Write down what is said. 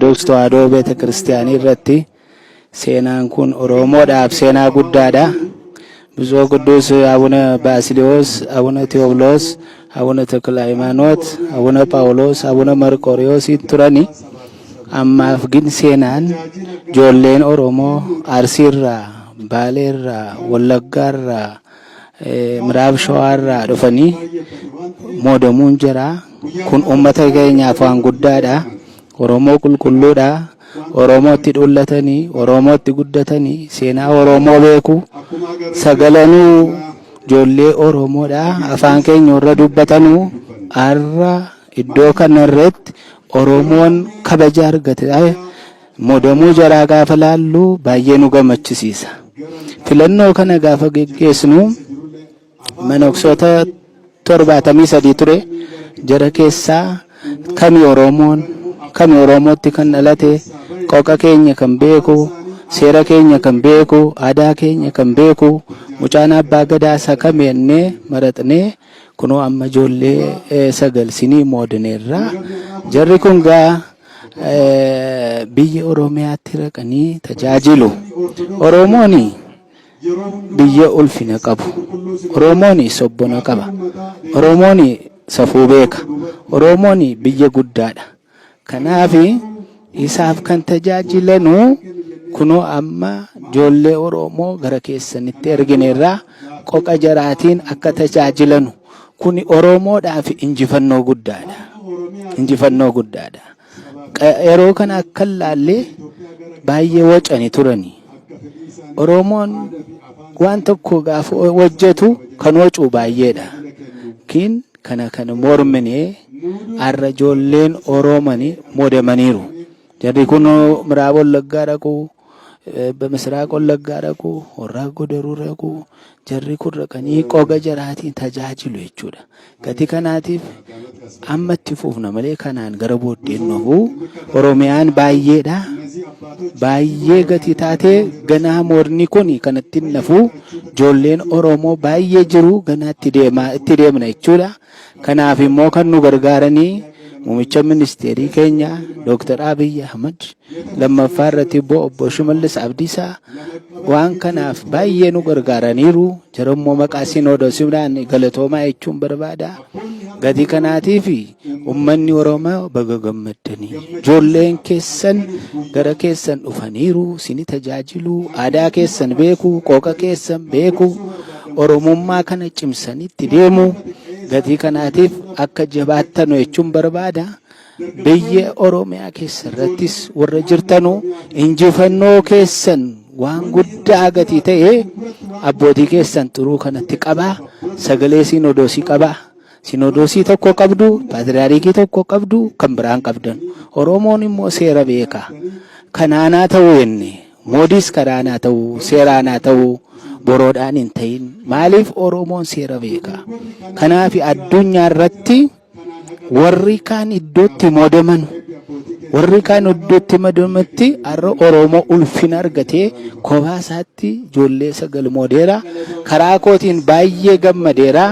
Ortodoks Tawaahidoo Beete Kiristiyaanii irratti seenaan kun Oromoodhaaf seenaa guddaadha. ብፁዕ ቅዱስ አቡነ ባስልዮስ፣ አቡነ ቴዎብሎስ፣ አቡነ ተክለ ሃይማኖት፣ አቡነ ጳውሎስ፣ አቡነ መርቆሪዎስ turani. Ammaaf gin seenaan ijoolleen Oromoo Arsiirraa, Baaleerraa, Wallaggaarraa, Miraab Shawaarraa dhufanii moodamuun jira. Kun uummata keenyaaf waan guddaadha. Oromoo qulqulluudha. Oromootti dhullatanii, Oromootti guddatanii, seenaa Oromoo beeku. Sagalanuu ijoollee Oromoodha. Afaan keenya warra dubbatanuu har'a iddoo kanarratti Oromoon kabaja argate. Moodamuu jaraa gaafa laallu baay'ee nu gammachisiisa. Filannoo kana gaafa geggeessinu manoksoota 73 ture. Jara keessaa kami Oromoon, kami Oromootti kan dhalate, qoqa keenya kan beeku, seera keenya kan beeku, aadaa keenya kan beeku, mucaan abbaa gadaa isa kam jennee maraxnee kunoo amma ijoollee 9 sinii moodineerra. Jarri kun gaa biyya Oromiyaatti raqanii tajaajilu. Oromoon biyya ulfina qabu. Oromoon sobbona qaba. Oromoon safuu beeka. Oromoon biyya guddaadha. Kanaaf isaaf kan tajaajilanu kunoo amma ijoollee Oromoo gara keessanitti ergineerraa qoqa jaraatiin akka tajaajilanu. Kuni Oromoodhaaf injifannoo guddaadha. Injifannoo guddaadha. Yeroo kana akka laallee baay'ee wacani turani. Oromoon waan tokko gaafa hojjetu kan wacu baay'eedha. Kin kana kan mormine har'a ijoolleen Oromanii moodamaniiru. Jarri kun Miraab Wallaggaa dhaqu, Misraaq Wallaggaa dhaqu, Horraa Godaruu dhaqu. Jarri kun dhaqanii qoga jaraatiin tajaajilu jechuudha. Gatii kanaatiif amma itti fufna malee kanaan gara booddeen dhufu. Oromiyaan baay'eedha. Baay'ee gatii taatee ganaa moorni kun kanatti hin nafu. Ijoolleen Oromoo baay'ee jiru, ganaa itti deemaa itti deemna jechuudha. Kanaaf immoo kan nu gargaaranii muummicha ministeerii keenya Dooktar Abiy Ahmad, lammaffaa irratti immoo obbo Shimallis Abdiisaa waan kanaaf baay'ee nu gargaaraniiru. Jara immoo maqaa sinoodosiidhaan galatoomaa jechuun barbaada. Gatii kanaatiif uummanni Oromoo baga gammaddanii. Ijoolleen keessan gara keessan dhufaniiru, sini tajaajilu, aadaa keessan beeku, qooqa keessan beeku, Oromummaa kana cimsanii itti deemu. Gatii kanaatiif akka jabaattanu jechuun barbaada. Biyya Oromiyaa keessa irrattis warra jirtanu injifannoo keessan waan guddaa gatii ta'e abbootii keessan xuruu kanatti qabaa. Sagalee sinodoosii qabaa. Sinodoosii tokko qabdu, paatriyaarikii tokko qabdu, kan biraan qabdan. Oromoon immoo seera beeka. Kanaanaa ta'uu jenne moodiis karaanaa ta'uu, seeraanaa ta'uu, boroodhaan hin ta'in. Maaliif Oromoon seera beeka? Kanaaf addunyaa irratti warri kaan iddootti moodaman, warri kaan iddootti moodamatti har'a Oromoo ulfina argatee kophaa isaatti ijoollee 9 moodeera. Karaa kootiin baay'ee gammadeera.